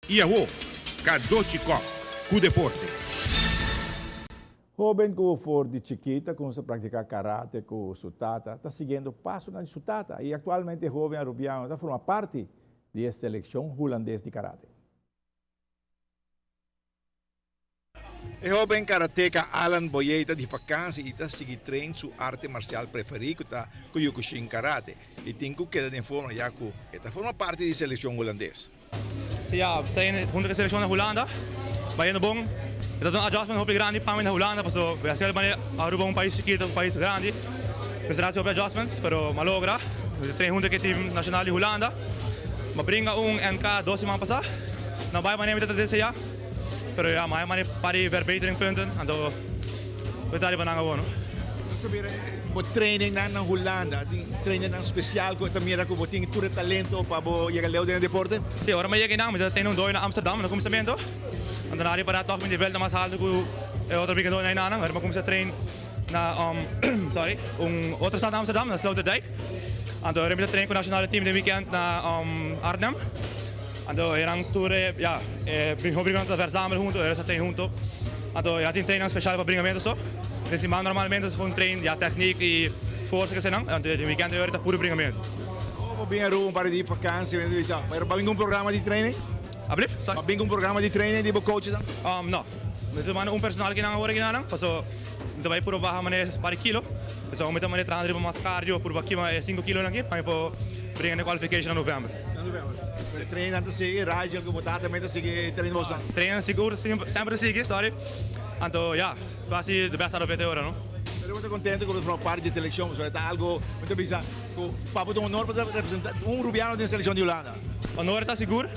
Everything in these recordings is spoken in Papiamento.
I awo, Cadochi Kock ku deporte. Hoben ku for di chikit a kumsa praktiká karate ku su tata ta siguiendo pasonan di su tata i aktualmente e hoben arubiano ta forma parti di e selekshon hulandes di karate. E hoben karateka Alan Boyé ta di vakansi i ta sigui train su arte marsial preferí ku ta Kyokushin Karate i tin ku keda den forma ya ku e ta forma parti di selekshon hulandes. Si ya train hunto ku e selekshon na Hulanda bayendo bon. E ta un adjustment hopi grandi pa mi na Hulanda pasobra bo ya sel manera Aruba un pais chikito un pais grandi mester hasi hopi adjustments pero mi a logra train hunto ku e team nashonal di Hulanda. Mi a bringa un NK dos siman pasa no bai manera mi ta desea. Pero ya, maya mane pari verbetering punten, anto we ta riba nan awor, no? Nos ta mira bo training nan na Hulanda, tin training nan special cu ta mira cu bo tin tur e talento pa bo yega leu den e deporte? Si, ora mi yega einan mi ta train un doyo na Amsterdam na cuminsamentu, anto nan a ripara toch mi nivel ta mas haltu cu e otro bringadornan einanan, ora mi a cuminsa train na sorry, un otro stad na Amsterdam, na Sloterdijk, anto ora mi ta train cu nacionale team den weekend na Arnhem. Anto eran tur e, ya, e mihó bringadónan ta verzamel hunto, e resta train hunto. Anto ya tin trainnan speshal pa bringamento so. Den siman normalmente ta gewoon train, ya, tèknik i forsa kesenan. Anto den wikènt e ora ta puru bringamento. Bo por bin Aruba un par di dia vakansi, mi ta bisa, pero bo a bin ku un programa di training? Ablief? Sorry. Bo a bin ku un programa di training di bo coachesnan? No. Mi ta manda un personal kinan awor kinan, paso mi ta bai puru baha manera par di kilo. Pasobra mi ta manera trahando riba mas cardio puru pa kima e sinku kilonan aki pa mi por bringa den qualification na november. Pero trainnan ta sigui, Rigel ku bo tata tambe ta sigui train boso? Trainnan sigur semper ta sigui, sorry. Anto ya, bo hasi the best out of it e ora no. Pero bo ta contento ku bo ta forma parti di e seleccion pasobra e ta algo, mi ta bisa ku pa bo ta un honor pa ta representa un Rubiano den seleccion di Hulanda. Honor ta sigur,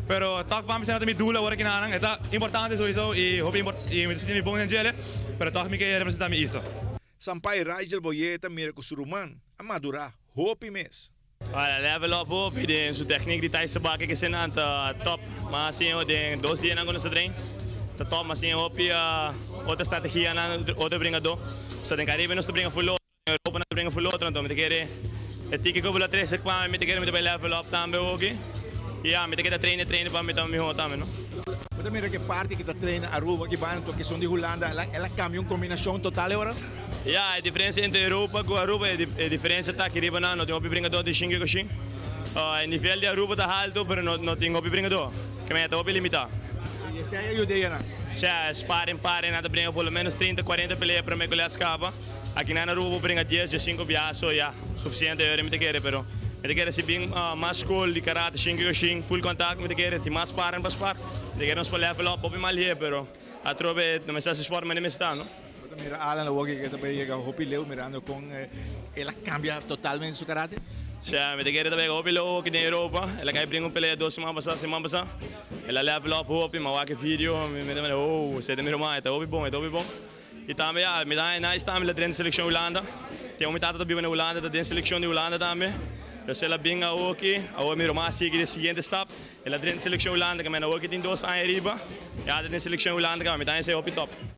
pero tok pa mi esei no ta mi doel awor kinanan. E ta importante souiso i hopi i mi ta sinti mi bon den djele, pero tok mi ke representa mi isla. Sampaio Rigel Boyé ta mira ku su ruman a madurá hopi mes. Ora level up hopi den su techniek di Thaise baka ke esnan ta top. Mas siña den dos dianan ku nos ta train ta top. Mas siña hopi otro strategianan otro bringadó. So den Caribe nos ta bringa full otro, den Europa nos ta bringa full otro. Anto mi ta kere e tiki ku bo lo trese pa mi, mi ta kere mi ta bai level up tambe hoki. I ya mi ta keda train e train pa mi ta mihó tambe no. Bo ta mira ku e parti ku ta train na Aruba aki banda anto keson di Hulanda el a kambia un kombinashon total e ora? Ya, e diferencia entre Europa cu Aruba, e diferencia ta aki riba nan no tin hopi bringador di shinke cu shin. E nivel di Aruba ta halto, pero no no tin hopi bringador. Ke maya ta hopi limita. Y esey a yuda nan? Sea, sparring parring nan ta bringa por lo menos trinta, cuarenta pelea prome cu les caba. Aki nan Aruba bo bringa dies, diescinco biaha so ya, suficiente ora mi ta kere, pero mi ta kere si bin mas school di karate shinke cu shin, full contact mi ta kere, tin mas sparring pa spar. Mi ta kere nos por level up hopi mal hier, pero atrobe no mester haci sport manera mester ta, no? Bo ta mira Alan awor ke ta bay yega hopi leu mirando kon el a cambia totalmente su karate? Sha, mi ta kere ta bay hopi leu aki den Europa. El a kai bringa un pelea dos siman pasa, siman pasa. El a level up hopi, mi a wak e video, mi ta mira, oh, esei ta mi ruman, e ta hopi bon, e ta hopi bon. I tambe ya, mi ta haña nice tambe el a drenta seleccion Hulanda. Tin un mi tata ta biba na Hulanda, ta den seleccion di Hulanda tambe. Entonces el a bin awoki, awor mi ruman a sigui di e siguiente stap. El a drenta seleccion Hulanda, ke men awoki tin dos aña ariba, ya ta den seleccion Hulanda, mi ta haña esei hopi top.